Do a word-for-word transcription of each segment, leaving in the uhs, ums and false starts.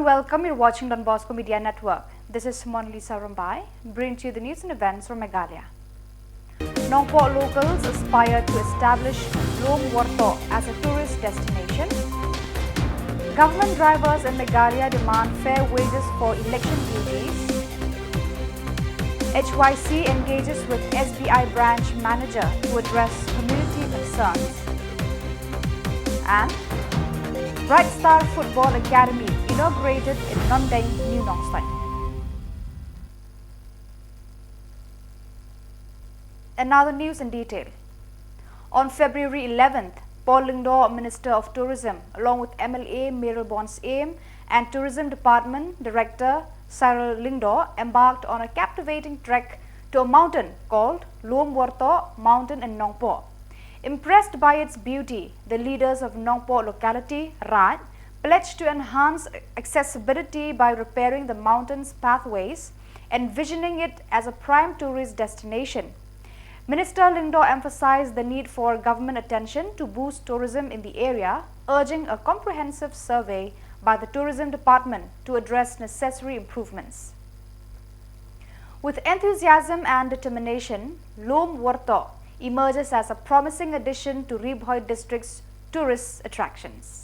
Welcome, you're watching Don Bosco Media Network. This is Monalisa Rumbai, bringing to you the news and events from Meghalaya. Nongpoh locals aspire to establish Lum Wartoh as a tourist destination. Government drivers in Meghalaya demand fair wages for election duties. H Y C engages with S B I branch manager to address community concerns. And Bright Star Football Academy inaugurated in Nongdeng, New Nongstoin. And now the news in detail. On February eleventh, Paul Lyngdoh, Minister of Tourism, along with M L A Mayralborn Syiem and Tourism Department Director Cyril Lyngdoh, embarked on a captivating trek to a mountain called Lum Wartoh Mountain in Nongpoh. Impressed by its beauty, the leaders of Nongpoh locality, Raid, pledged to enhance accessibility by repairing the mountain's pathways, envisioning it as a prime tourist destination. Minister Lyngdoh emphasized the need for government attention to boost tourism in the area, urging a comprehensive survey by the Tourism Department to address necessary improvements. With enthusiasm and determination, Lum Wartoh emerges as a promising addition to Ri Bhoi District's tourist attractions.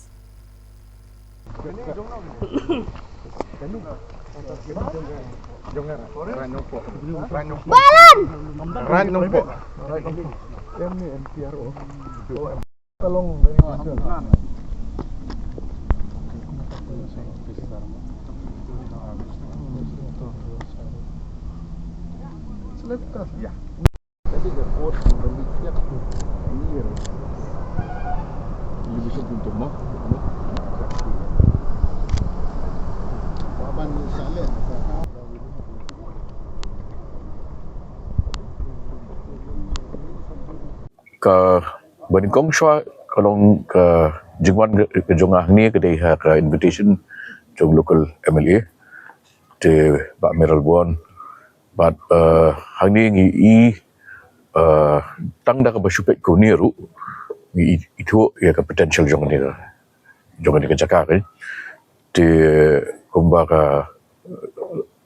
Kaba nyngkong shuwa ka long ka jingwan ka jong nga hangne ka dei ha ka invitation jong local M L A te Bah Mayralborn. Bad hangne ngi i tang da kaba shu peit kane ruh ngi ithuh ïa ka potential jong kane ka jong kane ka jaka ka. Te kumba ka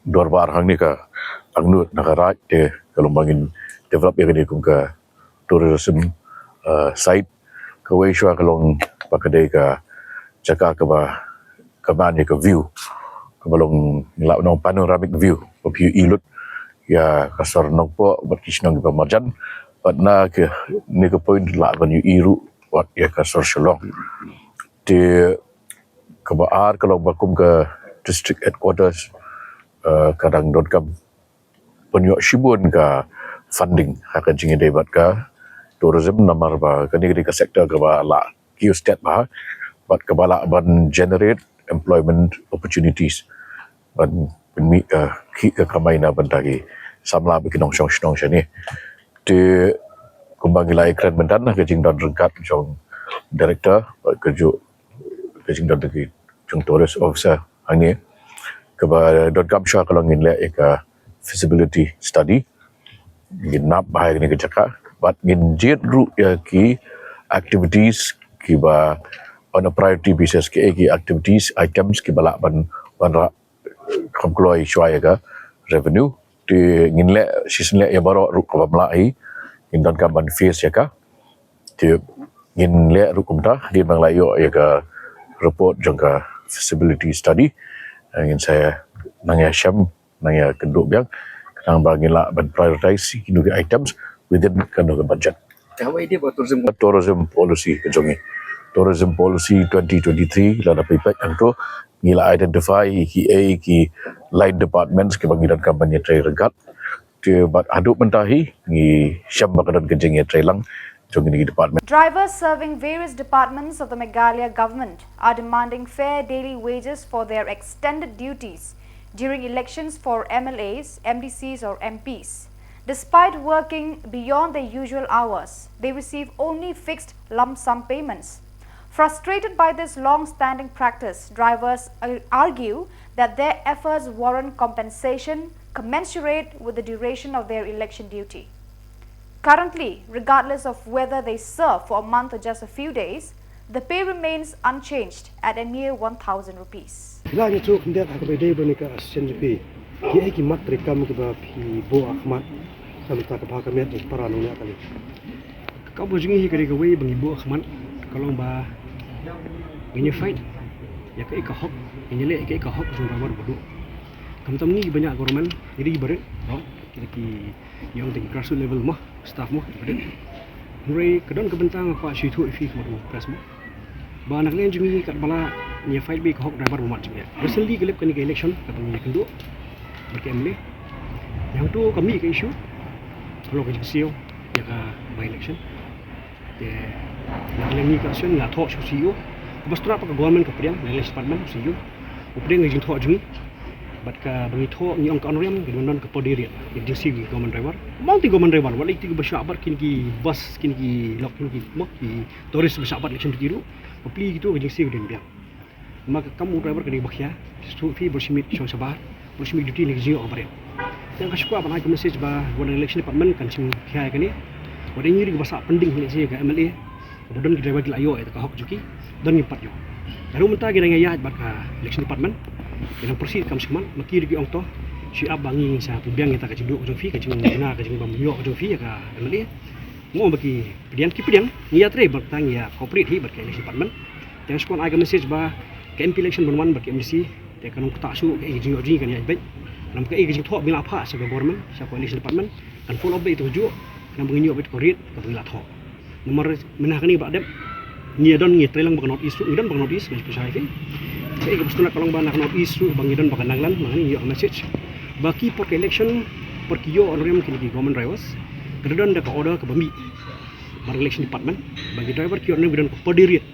dorbar hangne ka angnud na ka Raid te ka long ba ngin develop ïa kane kum ka tourism site. Kawei shuwa ka long ba ka dei ka jaka kaba ka man ïa ka view kaba long la nong panoramic view ba phi ïohi lut ïa ka sor Nongpoh bad ki shnong kiba marjan bad na kane ka point lah ban ïohi ruh wat ïa ka sor Shillong. Te kaba ar ka long ba kum ka district headquarters ka dang donkam pynïoh shibun ka funding ha ka jingïadei bad ka tourism namar ba kane ka dei ka sector kaba lah kiew stet bha bad kaba lah ban generate employment opportunities ban pynmih ka khih ka kamai na bynta ki samla bad ki nongshong shnong shane. Te kumba ngi la ïakren mynta na ka jingdon ryngkat jong director bad ka ju ka jingdon da ki jong tourist officer hangne kaba donkam shuwa ka long ngin leh ïa ka feasibility study. Ngin map bha ïa kane ka jaka bad ngin jied ruh ïa ki activities kiba on a priority basis ki ki activities items kiba lah ban ban ra kham kloi shuwa ïa ka revenue. Te ngin leh shisien leh ïa baroh ruh kaba mlah hi ngin donkam ban face ïa ka. Te ngin leh ruh kumta hadien ba ngi la ïoh ïa ka report jong ka feasibility study ngin sa nang ïa shem nang ïa kynduh biang khnang ba ngin lah ban prioritize kino ki items within kano ka budget. Tourism policy ka jong ngi, tourism policy twenty twenty-three lada phi peit hangto ngi la identify ki ei ki line departments kiba ngi donkam ban ïatrei ryngkat. Te bad haduh mynta hi ngi shem ba ka don ka jingïatreilang jong kine ki department. Drivers serving various departments of the Meghalaya government are demanding fair daily wages for their extended duties during elections for M L As, M D Cs or M Ps. Despite working beyond their usual hours, they receive only fixed lump sum payments. Frustrated by this long-standing practice, drivers ar- argue that their efforts warrant compensation commensurate with the duration of their election duty. Currently, regardless of whether they serve for a month or just a few days, the pay remains unchanged at a mere one thousand rupees. Ila ngi shu khyndiat ha kaba ïadei bad kane ka session jong phi. Kiei ki mat treikam kiba phi buh ha khmat na ka bynta ka bha ka miat jong ki para nongñiah kali? Ka kam jong ngi hi ka dei kawei ba ngi buh ha khmat, ka long ba ngin ïa fight ïa kaei ka hok, ngin ïa leh ïa kaei ka hok jong u driver ba duh. Khamtam ngi kiba ñiah government, ngi dei kiba rit, no? Ki dei ki, ïa ong teng grassroots level mo, staff mo, kiba rit. Hynrei ka don ka bynta nga kwah shu ïathuh ïa phi khmat u press mo. Ba na ka liang jong ngi katba lah ngi ïa fight beit ka hok driver ba mat jong ngi. Recently ka lep kane ka election kaba ngi ïakynduh bad ka M L A. Hangto ka mih ka issue halor ka jingsiew ïa ka by election. Te na ka liang ngi ka session nga thoh sha u C E O. Kaba sdang pat ka government ka pdiang, na ka election department, u C E O u pdiang ka jingthoh jong ngi. Bad kaba ngi thoh ngi ong ka honorarium ka don ka por dei riat, ka jingsiew ki government driver. Mawng te government driver, wat la ïa kito kiba shah bat kine ki bus, kine ki lok, kine ki mo, ki tourist ba shah bat election duty ruh. Bapli kito ka jingsiew ka dei ban biang. Namar ka kam u driver ka dei ba khia, shu phi ba shim miet shong shabar, ba shim miet duty ne ka jingïoh kaba rit. Te nga shu kwah ban ai ka message ba wan election department kan shim khia ïa kane. Wat ïa ngi ruh kiba sah pending election ïa ka M L A, kaba don ki driver ki la ïoh ïa ka hok jong ki, don ngi pat ïoh. Ka ruh mynta ki dang ïaid bad ka election department, ki dang proceed kam shikmat, ma ki ruh ki ong to, shu ap ba ngi sa pynbiang ïa ka jingduh ka jong phi, ka jingduna ka jingbym ïoh ka jong phi ïa ka M L A. Mo ba ki pdiang, ki pdiang, ngi ïatrei bad tang ïa cooperate hi bad ka election department. Te nga shu kwah ai ka message ba ka M P election ban wan bad ka M D C, te kan ym ktah shuh, kaei ka jingïoh jong ngi kan ïaid beit. Namar kaei ka jingthoh ba ngi la phah sha ka government, sha ka election department, kan follow up beit ïa kato kajuh, khnang ba ngin ïoh beit ka rate kaba ngi la thoh. Namar mynta kane ba la dep, ngi ïa don, ngi ïatrei lang bad ka North East ruh, ngi don bad ka North East, ngi shu pyrshah ïa phi. Te ka ba sdang ka long ba na ka North East ruh ba ngi don bad ka Nagaland, ma ngi ïoh ka message ba ki por ka election, por ki ïoh honorarium kine ki government drivers, ka don da ka order kaba mih bad ka election department ba ki driver ki ïoh honorarium ki don ka por dei riat.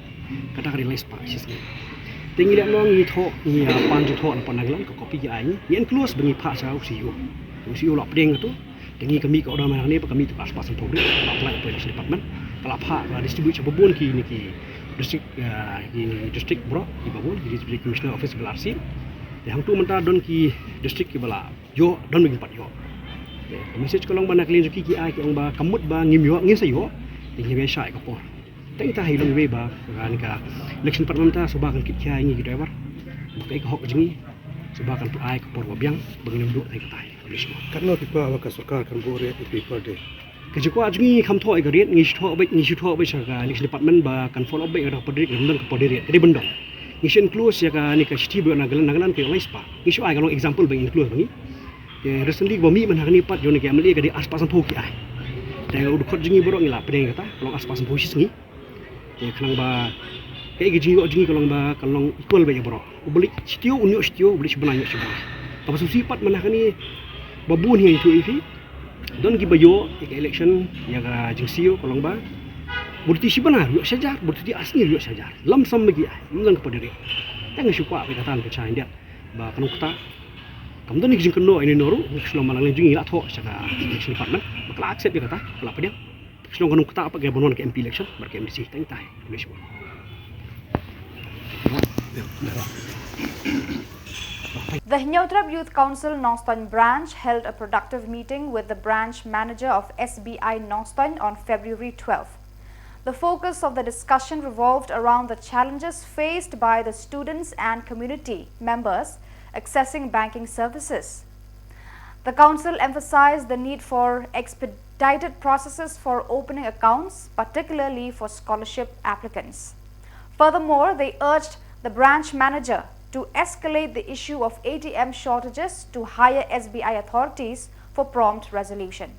Kata ka dei lai spah shisngi. Te ngi leh noh, ngi thoh, ngi, ah, pan jingthoh na pdeng Nagaland, ka copy ki ai ngi, ngi enclose ba ngi phah sha u C E O. U C E O u la pdiang kato. Te ngi ka mih ka order mynta hangne ba ka mih to ka ar spah sanphew riat, ka la apply to election department, ka la phah, ka la distribute sha ba bun kine ki district, ah, ki district baroh, kiba bun ki Deputy Commissioner Office ba la receive. Te hangto mynta don ki district kiba la ïoh, don ba kim pat ïoh. Te ka message ka long ba na ka liang jong ki, ki ai ki ong ba ka mut ba ngim ïoh, ngin sa ïoh, te ngim ïa shah ïa ka por. Te ita hi long iwei ba, ba kane ka election department mynta shuwa ba kan kit khia ïa ngi ki driver ba kaei ka hok jong ngi, shuwa ba kan ai ka por ba biang ba ngin ym duh. Te kata hi. Katno phi kwah ba ka sorkar kan buh rate ïa phi per day? Ka jingkwah jong ngi kam thoh ïa ka rate, ngi shu thoh beit, ngi shu thoh beit sha ka election department ba kan follow up beit ïa ka per day, kan don ka per day rate. Ka dei ban don. Ngi shu enclose ïa kane ka shithi ba ïoh na Nagaland, Nagaland ka ïoh lai spah. Ngi shu ai ka long example ba ngi enclose ba ngi. Te recently ba mih mynta kane pat jong ka M L A ka dei ar spah sanphew ki ai. Te u dkhot jong ngi baroh ngi la pdiang kata, ka long ar spah sanphew shisngi. Te khnang ba kaei ka jingïoh jong ngi ka long ba kan long equal beit ïa baroh. Uba leit shi taïew un ïoh shi taïew, uba leit shi bnai un ïoh shi bnai. Kaba sngewsih pat mynta kane ba bun hi ngi ïathuh ïa phi. Don kiba ïoh ïa ka election, ïa ka jingsiew ka long ba bun ti shi bnai ïoh shi hajar, bun ti ar sngi ïoh shi hajar. Lam sam ma ki ai, ym don ka por dei rate. Te nga shu kwah ba kata kan pynshai khyndiat ba kan ym ktah. Kam don ïa ka jingkynnoh ïa ngi ruh, ngi shu long ba na ka liang jong ngi la thoh sha ka election department ba ka la accept ïa kata, ka la pdiang. Shnong ka nongktah pat ka ban wan ka M P election bad ka M D C. Tang ita hi. The Hynñiewtrep Youth Council Nongstoiñ Branch held a productive meeting with the branch manager of S B I Nongstoiñ on February twelfth. The focus of the discussion revolved around the challenges faced by the students and community members accessing banking services. The council emphasized the need for expedited processes for opening accounts, particularly for scholarship applicants. Furthermore, they urged the branch manager to escalate the issue of A T M shortages to higher S B I authorities for prompt resolution.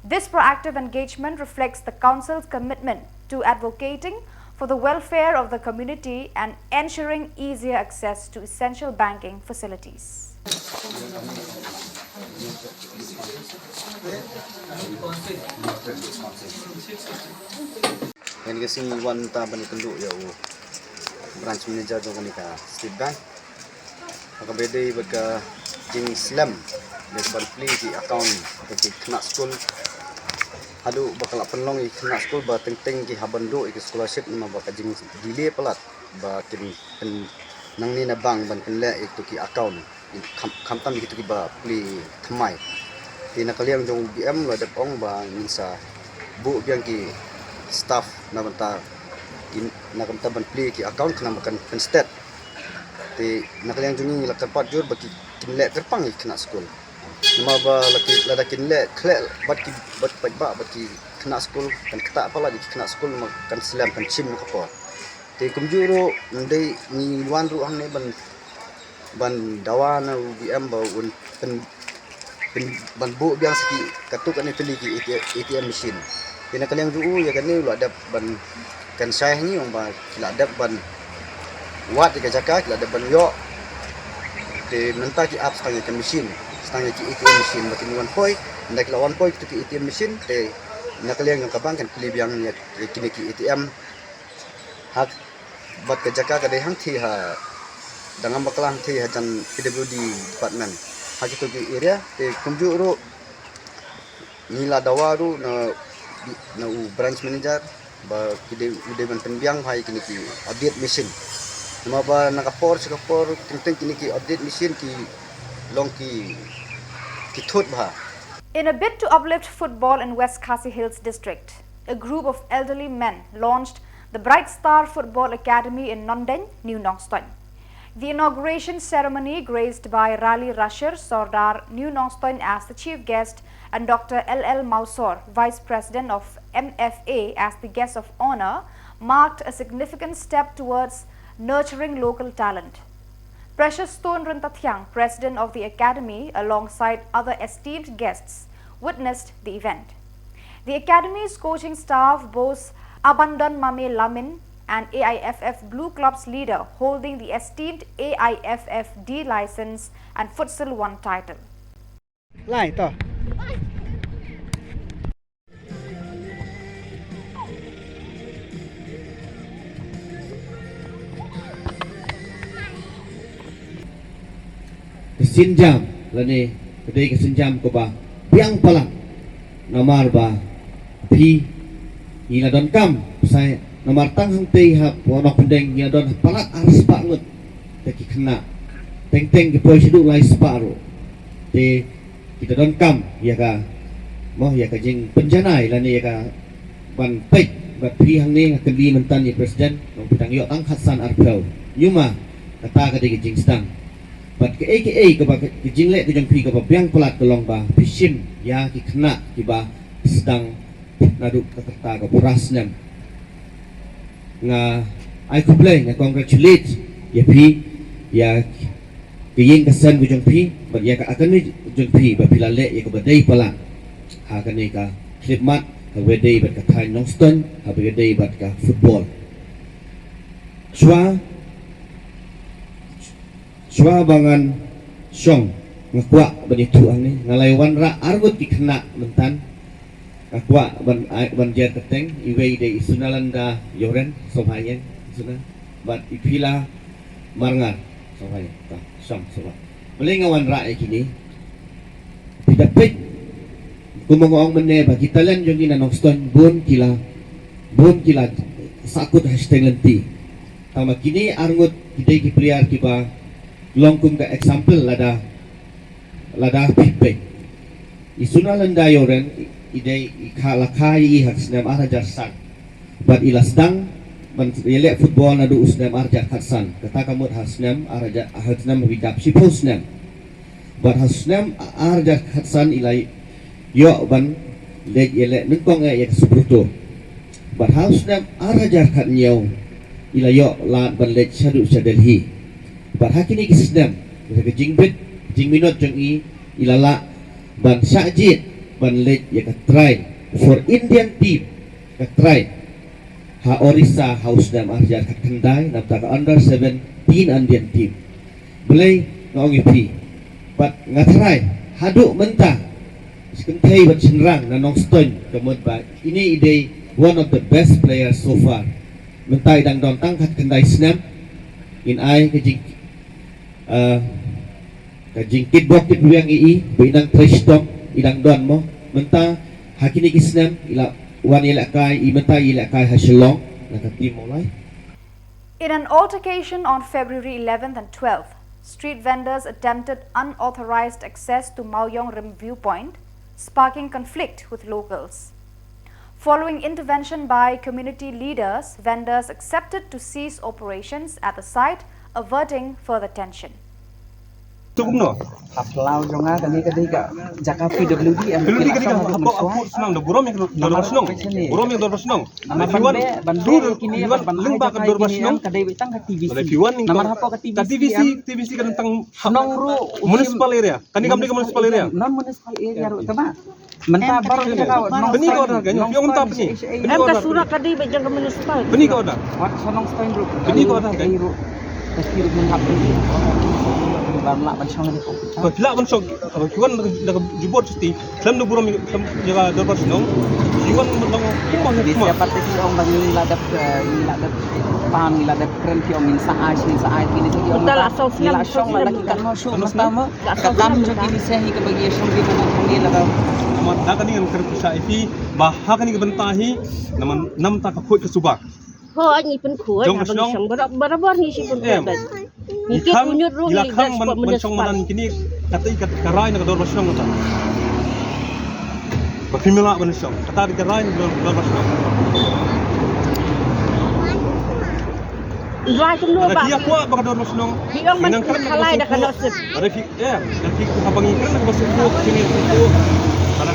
This proactive engagement reflects the council's commitment to advocating for the welfare of the community and ensuring easier access to essential banking facilities. Kane ka sngi wan ta ban kynduh ïa u branch manager jong kane ka State Bank. Ha kaba ïadei bad ka jingslem ïa ka ban plie ki account ha ki khynnah skul. Haduh ba ka la pynlong ïa ki khynnah skul ba teng teng ki hap ban duh ïa ki scholarship namar ba ka jingdelay palat ba kin pyn nangne na bank ban pynleh ïa kito ki account. Kham, khamtam ïa kito kiba plie thymmai. Te na ka liang jong u B M la dep ong ba ngin sa buh biang ki staff na bynta ki, na ka bynta ban plie ki account khnang ba kan pynsted Te na ka liang jong ngi la kyrpad jur ba ki kin leh kyrpang ïa ki khynnah skul. Namar ba la ki, lada kin leh khleh bad ki, bad paidbah bad ki khynnah skul, kan ktah palat ïa ki khynnah skul, namar kan slem, kan shim na ka por. Te kumjuh ruh, ym dei, ngi wan ruh hangne ban, ban dawa na u D M ba un pyn, pyn, ban buh biang sa ki katto katne tylli ki A T M machine. Te na ka liang jong u, ïa kane u la dep ban, kan shai ha ngi, ong ba ki la dep ban wad ïa ka jaka, ki la dep ban ïoh. Te mynta ki ap sa tang ïa ka machine, sa tang ïa ki A T M machine, ba kin wan poi, ynda ki la wan poi kito ki A T M machine, te na ka liang jong ka bank kan plie biang ïa, ïa kine ki A T M. Ha, bad ka jaka ka dei hangthie ha, dang ym bakla hangthie hajan P W D department. Ha kito ki area, te kumjuh ruh, ngi la dawa ruh na, na u branch manager, ba ki dei, u dei ban pynbiang bha ïa kine ki update machine. Namar ba na ka por sha ka por, teng teng kine ki update machine ki long ki, ki thut bha. In a bid to uplift football in West Khasi Hills District, a group of elderly men launched the Bright Star Football Academy in Nongdeng, New Nongstoin. The inauguration ceremony, graced by Rali Rashir Sordar New Nongstoin as the chief guest and Doctor L L Mausor, Vice President of M F A, as the guest of honor, marked a significant step towards nurturing local talent. Precious Stone Ryntathiang, President of the Academy, alongside other esteemed guests, witnessed the event. The Academy's coaching staff boasts Abandon Mame Lamin, an A I F F Blue Clubs leader holding the esteemed A I F F D license and Futsal One title. Lai to. Ka sienjam lane ka dei ka sienjam kaba biang palat, namar ba phi, ngi la donkam, sa namar tang hangtei ha Pohnpei ngi la don palat ar spah ngut. Te ki khynnah teng teng ki poi shaduh lai spah ruh. Te kita donkam ïa ka, mo, ïa ka jingpynjanai lane ïa ka ban peit. Bad phi hangne nga kylli mynta ïa president, nong phi dang ïoh tang khatsan arphew. Ïa ma kata ka dei ka jingsdang. Bad kaei kaei kaba ka jingleh ka jong phi kaba biang palat ka long ba phi shim ïa ki khynnah kiba sdang naduh ka rta ka phra snem. Nga ai khublei, nga congratulate ïa phi, ïa ka ïing ka sem ka jong phi bad ïa ka academy jong phi ba phi la leh ïa kaba dei palat ha kane ka khyllipmat, ha kaba dei bad ka thaiñ Nongstoin, ha kaba dei bad ka football. Shuwa, shuwa ba ngan shong, nga kwah ban ïathuh hangne, nga la wanrah arngut ki khynnah mynta. Nga kwah ban, ai, ban jer kyrteng, iwei i dei i Sunalanda Ïoren, sngewbha ïeng, Suna. Bad i Phila Marngar, sngewbha ïeng, ta, shong, sngewbha. Balei nga wanrah ïa kine? Phi da peit, kumba nga ong mynne ba ki talent jong ngi na Nongstoin bun ki la, bun ki la sahkut ha shiteng lynti. Tangba kine arngut ki dei ki player kiba long kum ka example lada, lada phi peit. I Sunalanda Ïoren i dei i kha, la kha ïa i ha ka snem ar hajar san. Bad i la sdang ban ïaleh football naduh u snem ar hajar khatsan. Kata ka mut ha snem ar hajar, ha snem ba i dap shiphew snem. Bad ha snem ar hajar khatsan i la ïoh ban leit ïaleh nyngkong eh ïa ka Subroto. Bad ha u snem ar hajar khathynñiew i la ïoh lad ban leit shaduh sha Delhi. Bad ha kine ki snem, ka jingbit, jingminot jong i, i la lah ban shah jied ban leit ïa ka trial for Indian team, ka trial ha Orissa ha u snem ar hajar khatkhyndai, na bynta ka under seventeen Indian team. Balei nga ong ïa phi? Bad nga tharai haduh mynta, shi kynthei bad shynrang na Nongstoin, ka mut ba ine i dei one of the best players so far. Mynta i dang don tang khatkhyndai snem. Ngin ai ka jing, eh, ka jingkitbok kitbiang ïa i, ba i nang trei shitom, i dang don mo. Mynta ha kine ki snem i la wan ïalehkai, i mynta i ïalehkai ha Shillong na ka team Mawlai. In an altercation on February eleventh and twelfth, street vendors attempted unauthorized access to Mawïong Rim viewpoint, sparking conflict with locals. Following intervention by community leaders, vendors accepted to cease operations at the site averting further tension. Tuk no. Haplau jonga kani kani ka jaka P W D em. P W D kani ka hapau apur senang da burom yang da burom senang. Burom yang da burom senang. Nama ban be ban be kini ban leng ba ka dorbar senang. Kadai betang ka T V C. Nama hapau ka T V C. T V C kan tang municipal area. Kani kam ni ka municipal area. Non municipal area ru tama. Mynta baru kita kau. Bini ka order kan? Yang unta bini. Em ka sura kadi ba jang ka municipal. Bini ka order. Wat sonong stone ru. Bini ka order kan? Ru. Pasti ru menghap ni. Ban lah ban song ni ko. Ba pila ban song. Ba kiwan da jubor siti. Klem da burom klem jaga dorbar senang. Kiwan ban dong. Kumba ni kumba. Siapa tu ki ong bang ni ladap ni ladap pan ni ladap kren ki ong min sa ai sin sa ai kini sa ki ong. Kita lah song ni lah song lah kita no song mata ma. Ka kam jong ki ni seh hi kaba ngi shong ki kaba ngi la ka. Namar da kani ngan kyrpad sha ïa phi ba ha kani ka bynta hi namar namta ka khuid ka suba. Ho ngi pynkhuid jong ka shnong. Barabor ngi shi pynkhuid. Ngi ki kunyut ruh ngi la khang ban shong madan kini kata ka rai na ka dorbar shnong kata. Ba phi mela ban shong kata ka rai na ka dorbar shnong. Rai kumno ba. Ki ïa kwah ba ka dorbar shnong. Ki ong ban khalai da ka nosip. Ada ki eh da ki ha ba ngi kren ka ba suk ki ni suk. Ada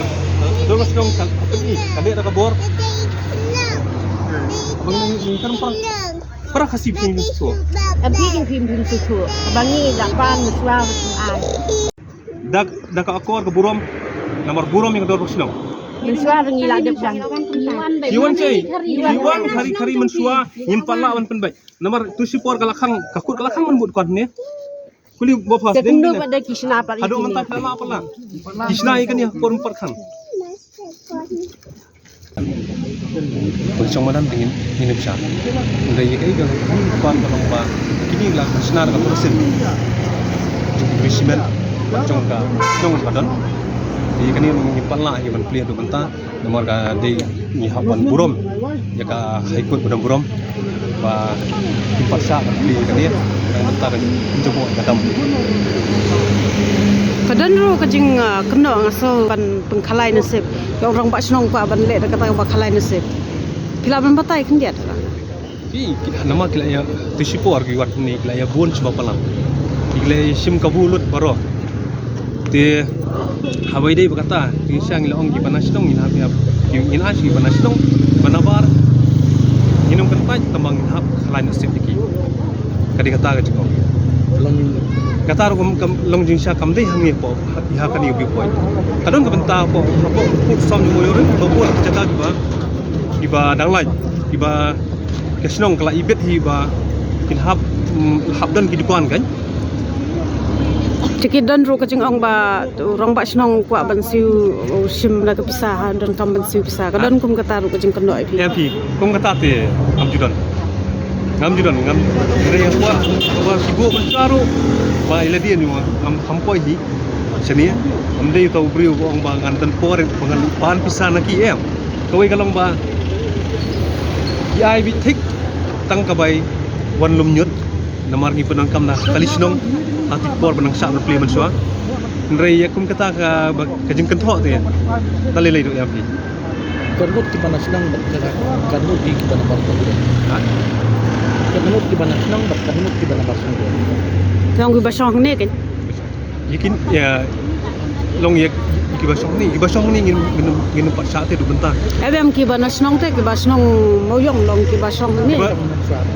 dorbar shnong ka ka ni ka dei da ka bor. Ba ngi ngi kren pa. Para Khasi phi ngi suk. Abi ngi phi ngi suk. Ba ngi la pan mesua ai. Da da ka akor ka burom namar burom ïa ka dorbar shnong. Ngi shuwa ngi la dep dang. Ki wan chei, ki wan khari khari mynshuwa ngim pat lah ban pynbeit. Namar tu shi por ka la khang ka kut ka la khang man mut kwat ne. Kuli bo pas ding ne. Hadu mynta ka la pat lah. Ki shna ïa kane por pat khang. Pynshong madan te ngin ngin ym shah. Hynrei ïa kaei ka ban ka long ba kine la ka shna da ka person. Jong ka regiment jong ka shnong ka don. Te ïa kane ngin pan lah ïa ban plie tu bynta namar ka dei ngi hap ban burom ïa ka High Court ba don burom. Ba kim pat shah ban plie kane ka mynta ka jingmut ka dam. Ka don ruh ka jing, ah, kynnoh nga sngew ban pynkhalai nasib. Ka rangbah shnong kwah ban leh da kata ba khalai nasib. Phi lah ban batai khyndiat. Ki, ki, namar ki la ïa tu shi por ki wan kine ki la ïa bun shuwa palat. Ki la ïa shim kabu lut baroh. Te haba ïadei bad kata, te sha ngi la ong kiba na shnong ngin hap ïa, ngin ai sha kiba na shnong, ba nabar ngin ym kyntait tang ba ngin hap khalai nasib ïa ki. Ka dei kata ka jingong. Kata ruh kam long jingshisha kam dei hangne hapoh, ha kane ka viewpoint. Ka don ka bynta hapoh, hapoh pud som jong u ïoh ri ba bun ki jaka kiba, kiba dang lait, kiba ka shnong ka la ibit hi ba kin hap, mm, hap don ki dukan kan. Te ki don ruh ka jingong ba rangbah shnong kwah ban siew, uh, shim na ka pisa ha, donkam ban siew pisa. Ka don kum kata ruh ka jingkynnoh ïa phi. Ïa phi, kum kata te ngam ju don. Ngam ju don, ngam re ïa kwah ba ki buh ban siew ruh ba ïa lade ni ngam ham poi hi. Shane ngam dei uta u briew ba ong ba ngan don por ba ngan pan pisa na ki em. Kawei ka long ba ki ai beit thik tang ka bai wan lum ñiut. Namar ngi pyndonkam na kali shnong ha ki por ba nang shah ban plie mynshuwa. Hynrei ïa kum kata ka ba ka jingkynthoh te ta lei lei ruh ïa phi. Katno kiba na shnong bad katno kiba na bar shnong. Ha? Katno kiba na shnong bad katno kiba na bar shnong. Long kiba shong ne kan. Ïa kin ïa long ïa kiba shong ni, kiba shong ni ngin ngin ngin pat shah te du bynta. Em em kiba na shnong te kiba shnong Mawïong long kiba shong ni. Kiba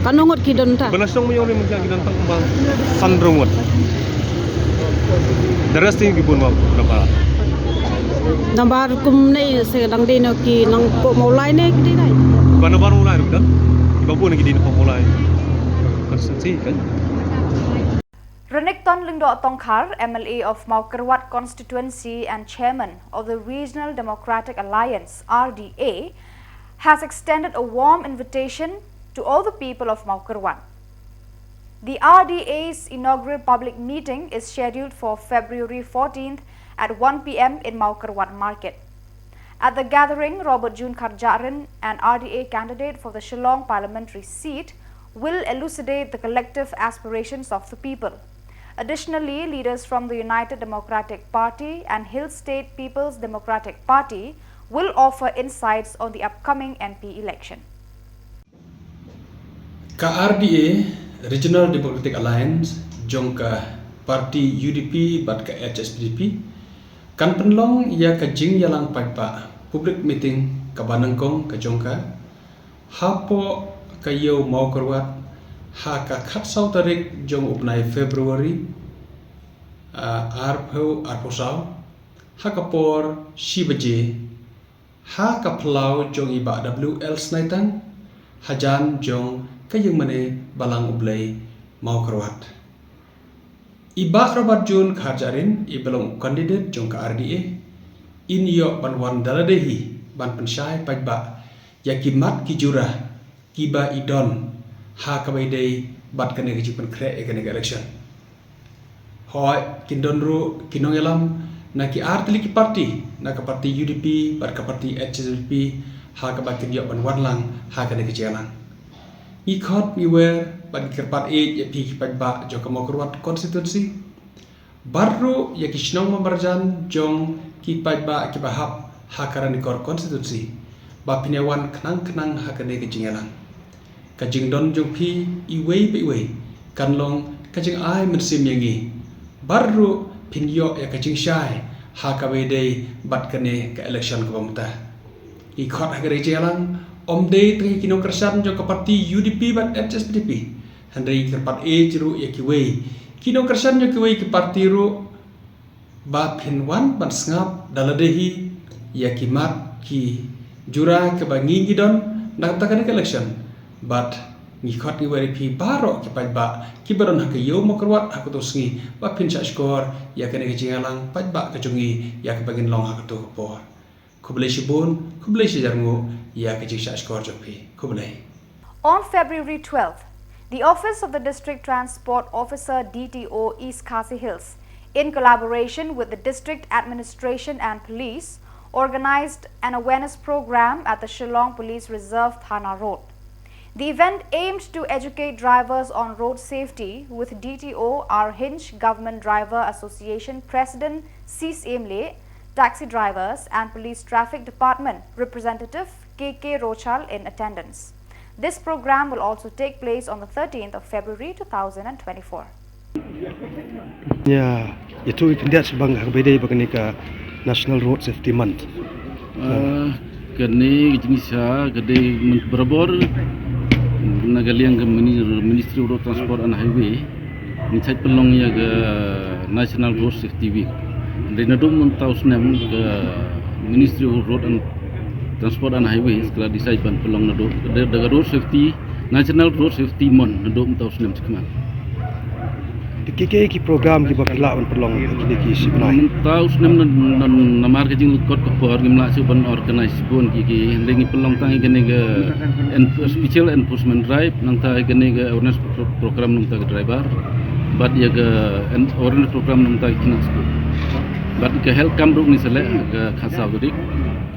Katno ngut ki don ta? Ba na shnong Mawïong ni mynta ki don tang ba san hynriew ngut. The rest ki bun ba na ba. Namar kum ne se dang dei no ki nang ko Mawlai ne ki dei dai. Ba na ba Mawlai ruh don. Kiba bun ki dei na Mawlai. Constituency kan. Renikton Lyngdoh Tongkhar, M L A of Mawkyrwat constituency and chairman of the Regional Democratic Alliance, R D A, has extended a warm invitation to all the people of Mawkyrwat. The R D A's inaugural public meeting is scheduled for February fourteenth at one p m in Mawkyrwat Market. At the gathering, Robert June Kharjahrin, an R D A candidate for the Shillong parliamentary seat, will elucidate the collective aspirations of the people. Additionally, leaders from the United Democratic Party and Hill State People's Democratic Party will offer insights on the upcoming M P election. Ka R D A Regional Democratic Alliance jong ka party U D P bad ka H S P D P kan pynlong ïa ka jingïalang paidbah public meeting kaba nyngkong ka jong ka hapoh ka Ïew Mawkyrwat ha ka khatsaw tarik jong u bnai February, ah, arphew arphew saw, ha ka por shi baje, ha ka phyllaw jong i Bah W L Snaitang, hajan jong ka Ïingmane Balang U Blei Mawkyrwat. I Bah Robert June Kharjahrin, iba long u candidate jong ka R D A, in ïoh ban wan da lade hi ban pynshai paidbah ïa ki mat ki jura kiba i don ha kaba ïadei bad kane ka jingpynkhreh ïa kane ka election. Hooid, kin don ruh ki nongïalam na ki ar tylli ki party, na ka party U D P bad ka party H S P D P, ha kaba kin ïoh ban wan lang ha kane ka jingïalang. Ngi khot ngi wer bad ngi kyrpad ïeit ïa phi ki paidbah jong ka Mawkyrwat constituency, bad ruh ïa ki shnong marjan jong ki paidbah kiba hap ha ka Ranikor constituency, ba phin ïa wan khnang khnang ha kane ka jingïalang. Ka jingdon jong phi iwei pa iwei kan long ka jingai mynsiem ïa ngi, bad ruh phin ïoh ïa ka jingshai ha kaba ïadei bad kane ka election kaba mynta. Ngi khot ha kane ka jingïalang ym dei tang ïa ki nongkyrshan jong ka party U D P bad H S P D P, hynrei ngi kyrpad ïeit ruh ïa kiwei ki nongkyrshan jong kiwei ki party ruh, ba phin wan ban sngap da lade hi ïa ki mat ki jura kiba ngi ngi don na ka bynta kane ka election. Bad ngi khot ngi wer ïa phi baroh ki paidbah kiba don ha ka Ïew Mawkyrwat ha katto ka sngi, ba phin shah shkor ïa kane ka jingïalang paidbah ka jong ngi ïa kaba ngin long ha katto ka por. Khublei shibun, khublei shihajar nguh ïa ka jingshah shkor jong phi. Khublei. On February twelfth, the Office of the District Transport Officer, D T O, East Khasi Hills, in collaboration with the District Administration and Police, organized an awareness program at the Shillong Police Reserve Thana Road. The event aimed to educate drivers on road safety, with D T O R Hinge, Government Driver Association President Sis Emle, taxi drivers, and Police Traffic Department Representative K K Rochal in attendance. This program will also take place on the thirteenth of February two thousand and twenty-four. Ïa, ïa tu i khyndiat sha bang ha kaba ïadei bad kane ka National Road Safety Month. Ah, kane ka jingshisha ka dei mynta barabor na ka liang ka mini-, Ministry of Road Transport and Highway. Ngi shait pynlong ïa ka National Road Safety Week. Dei naduh mynta u snem ka Ministry of Road and Transport and Highways ka la decide ban pynlong naduh da, da ka Road Safety, National Road Safety Month naduh mynta u snem. Te ki, ki, ki program kiba phi lah ban pynlong ha kine ki shi bnai? Mynta u snem na, na, namar ka jingleh kot ka por ngim lah shuh ban organize bun ki, ki, hynrei ngi pynlong tang ïa kane ka en-, special enforcement drive, nangta ïa kane ka awareness pro-, program na ka bynta ki driver, bad ïa ka en-, awareness program na ka bynta ki khynnah skul, bad ka health camp ruh ngi sa leh ha ka khatsaw tarik.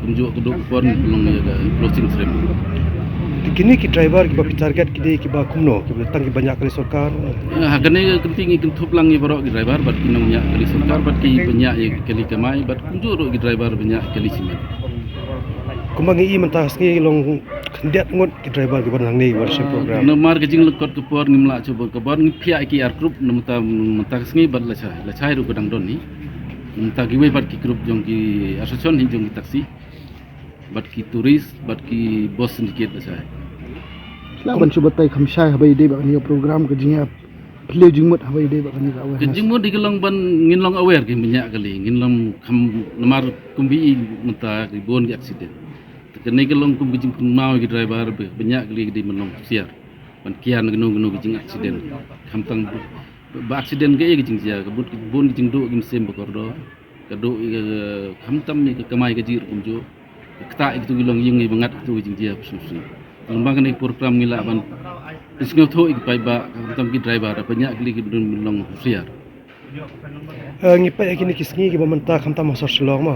Kumjuh ka dei ka por ngi pynlong ïa ka closing ceremony. Te kine ki driver kiba phi target ki dei kiba kumno, kiba tang kiba ñiah kali sorkar? Eh, ha kane ka kynti ngi kynthup lang ïa baroh ki driver, bad ki nongñiah kali sorkar, bad kiba ñiah ïa ki kali kamai, bad kumjuh ruh ki driver ba ñiah kali shimet. Kumba ngi ïohi mynta ka sngi long khyndiat ngut ki driver kiba nangne ïa ka program. Namar ka jingleh kot ka por ngim lah shuh ban, ka por ngi phiah ïa ki ar group na mynta, mynta ka sngi bad lashai, lashai ruh ka dang don hi. Mynta kiwei pat ki group jong ki association hi jong ki taxi, bad ki tourist, bad ki bus syndicate lashai. Lah ban shu batai kham shai haba ïadei bad kane ka program, ka jingïaphylliew jingmut haba ïadei bad kane ka awareness. Ka jingmut dei ka long ban ngin long aware ki ba ñiah kali, ngin long kham, namar kumba i mynta ki bun ki accident. Te kane ka long kum ka jingkynmaw ki driver ba, ba ñiah kali ki dei ban long husiar ban kiar na kano kano ka jing accident. Khamtam ba, ba accident kaei ka jingjia, ka bun, bun ka jingduh ki mynsiem ba kordor. Ka duh ïa ka, khamtam ïa ka kamai kajih ruh kumjuh. Ka ktah ïa kitu ki longïing ïa ba ngat kitu ki jingjia ba sngewsih. Lyngba kane ka program ngi lah ban pynsngewthuh ïa ki paidbah, khamtam ki driver, ba ñiah kali ki ba don ban long husiar. Eh, ngi peit ïa kine ki sngi kiba mynta khamtam ha sor Shillong mo.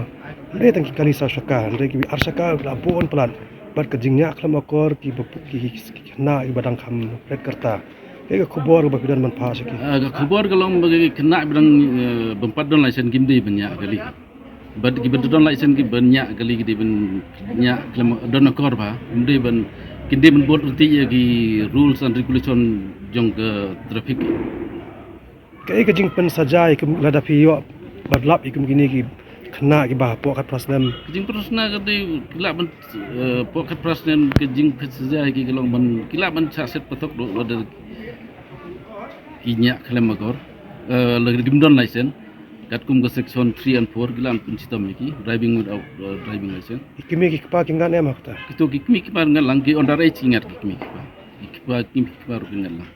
Hynrei tang ki kali saw shaka, hynrei ki ar shaka ki la bun palat. Bad ka jingñiah khlem akor kiba, ki, ki, ki, ki khynnah kiba dang kham ret ka rta. Kaei ka khubor kaba phi don ban phah sha ki? Ah, ka khubor ka long ba ki khynnah ba dang, eh, bym pat don license kim dei ban ñiah kali. Bad kiba don license kiba ñiah kali ki dei ban ñiah khlem don akor ba, kim dei ban Kin dei ban bud ryntih ïa ki rules and regulation jong ka traffic. Kaei ka jingpynsaja ïa kum lada phi ïoh bad lap ïa kum kine ki khynnah kiba hapoh khatphra snem? Ka jingpynsaja ka dei ki lah ban, eh, hapoh khatphra snem, ka jingpynsaja ïa ki ka long ban, ki lah ban shah set pathok ruh lada ki ñiah khlem akor, eh, lada kim don license. Katkum ka section three and four ki lah ban pynshitom ïa ki, driving without, eh, driving license. Ki kmie ki kpa ki ngat em ha kata? Kito ki kmie ki kpa ngat lang, ki under age ki ngat, ki kmie ki kpa. Ki kpa, ki kmie ki kpa ruh ki ngat lang.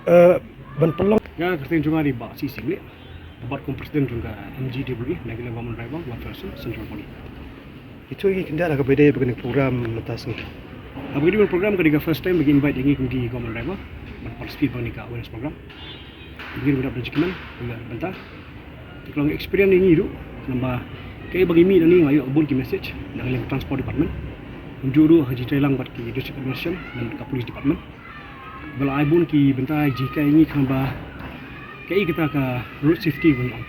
Eh, ban pynlong. Nga, ka kyrteng jong nga dei Bah C. Syiemlieh, bad kum president jong ka M G W E, Nagaland Women Driver Welfare Association, Central Body. Ito ki khyndiat ha kaba ïadei bad kane ka program mynta ka sngi? Ha kaba ïadei bad program, ka dei ka first time ba ki invite ïa ngi kum ki government driver ban participate ha kane ka awareness program. Ngi ruh ngi dap da jingkmen ïa kane ka bynta. Te ka long experience ïa ngi ruh, namar kaei ba ngi mih nangne, nga ïoh bun ki message na ka liang ka transport department, kumjuh ruh ha ka jingtrei lang bad ki district administration bad ka police department. Ba la ai bun ki bynta jinghikai ïa ngi, khnang ba kaei kata ka road safety ba ngi ong.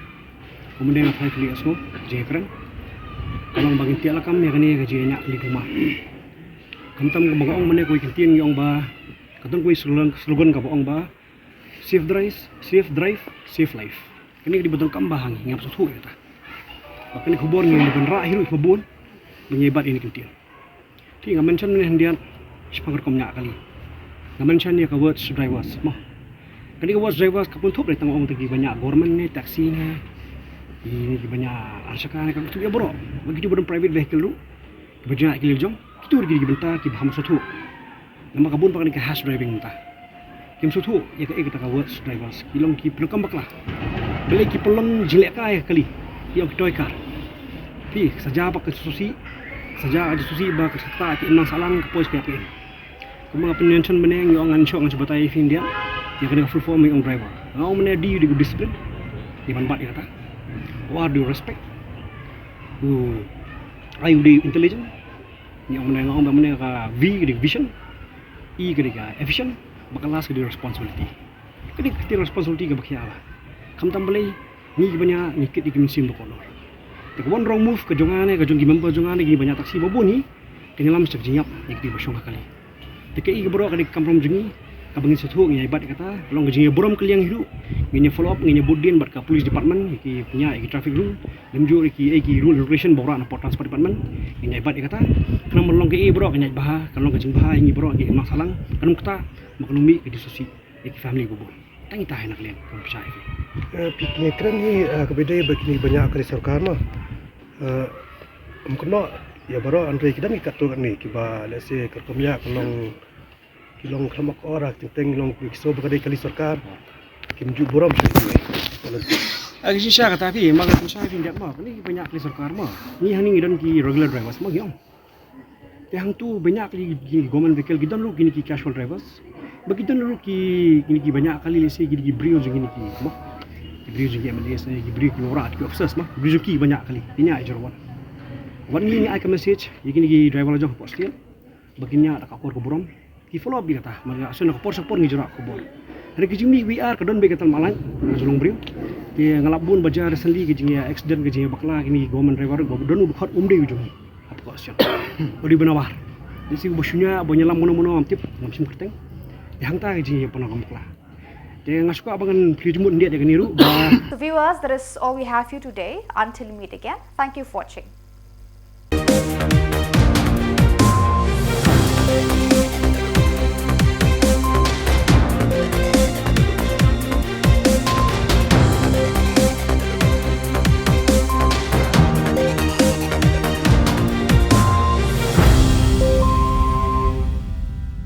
Kumne nga phai kylli ïa sngew jingkren, ka long ba ngin tiak lakam ïa kane ka jingïañiah kali duma. Khamtam kaba nga ong mynne, kawei ka ktien ngi ong ba, ka don kawei slogan, slogan kaba ong ba, "Safe drive, safe drive, safe life." Kane ka dei ba donkam bha ha ngi, ngam sngewthuh ïa kata. Ba kane ka khubor ngi ban rah hi ruh ha bun, ba ngi ïa bat ïa kane ka ktien. Te nga mention ne khyndiat shaphang ka rukom ñiah kali. Nga mention ïa ka words drivers mo. Kane ka words drivers ka pynthut re tang ong te kiba ñiah government ne taxi ne, ki, ne kiba ñiah arshaka ne, ka kito ïa baroh. Ba kito ba don private vehicle ruh, kiba ñiah ki leh jong, kito ruh ki dei ki bynta kiba ham sngewthuh. Namar ka bun pat kane ka rash driving mynta. Kim sngewthuh ïa kaei kata ka words drivers, ki long ki pyndonkam bakla. Balei ki pynlong jinglehkai ïa ka kali, ki ong ki toy car. Phi, saja ba ka sngewsih, saja ka sngewsih ba ka kata ki im nang sahlang, ka poi ka ïap ka im. Kumba nga pynmention mynne, ngi ong, ngan shu, ngan shu batai ïa phi khyndiat ïa kane ka full form, ngi ong driver. Nga ong mynne D, U dei u discipline, ngi ban bat ïa kata. O, R dei u respect. U I, U dei u intelligent. Ngi ong mynne, nga ong ba mynne ka V ka dei vision, E ka dei ka efficient, bad ka last ka dei responsibility. Ka dei ka ktien responsibility kaba khia bha. Khamtam balei, ngi kiba ñiah ngi kit ïa ki mynsiem ba kordor. Te ka one wrong move ka jong nga ne ka jong ki member jong nga ne kiba ñiah taxi ba bun hi, kan ïalam sha ka jingïap ïa ki ba shong ha kali. Te kaei kaba baroh ka dei ka kam jong ngi, kaba ngin sngewthuh, ngin ïa bat ïa kata, ka long ka jingïaburom kylliang hi ruh, ngin ïa follow up, ngin ïa bud dien bad ka police department, ïa kiba ñiah ïa ki traffic rule, lem jur ïa ki, ïa ki rule regulation ba wanrah na pdeng transport department, ngin ïa bat ïa kata, khnang ba long kaei baroh kan ïaid bha, kan long ka jingbha ïa ngi baroh, ïa ki nang sahlang, kan ym kata, ba kan ym mih ka jingsngewsih ïa ki family ba bun. Tang ita hi na ka liang, kam pynshai phi. Eh, phi, kine kren hi, eh, kaba dei ba kine ba ñiah kali sorkar mo. Eh, ym kynnoh ïa baroh, hynrei ki don ki katto katne kiba, let's say, ka rukom ñiah ka long, ki long khlem akor, ha ka teng teng long ki shu ba ka dei kali sorkar. Kim ju burom sha ki. Ah, ka jingshisha kata phi, ma ka pynshai phi khyndiat mo, kine kiba ñiah kali sorkar mo. Ngi hangne ngi don ki regular drivers mo ngi ong. Te hangtu ba ñiah kali ki government vehicle ki don ruh kine ki casual drivers. Ba ki don ruh ki, kine kiba ñiah kali, let's say, kine ki briew jong kine ki mo. Ki briew jong ki M L As ne, ki briew kiba wanrah, ki officers mo. Ki briew jong ki ba ñiah kali, ki ñiah ïa jrong. Wat ngi ngi ai ka message ïa kine ki driver la jong hapoh state ba kin ñiah da ka akor ka burom. Ki follow up bha ïa kata, ma nga shu na ka por sha ka por ngi ju rah khubor. Hynrei ka jingmih V R ka don beit kata, ma nga la ong, nga ju long briew. Te nga lap bun ba jia recently ka jingïa accident, ka jingïa bakla, kine ki government driver ba don u dkhot um dei u jong ngi. Hapoh ka state u dei ba na bar. Te shu ba shu ñiah ba ñiah lam mano mano ngam tip, ngam shym kyrteng. Te hangta ka jingïa pyndonkam bakla. Te nga shu kwah ba ngan plie jingmut khyndiat ïa kane ruh ba. So viewers, that is all we have for you today. Until we meet again, thank you for watching.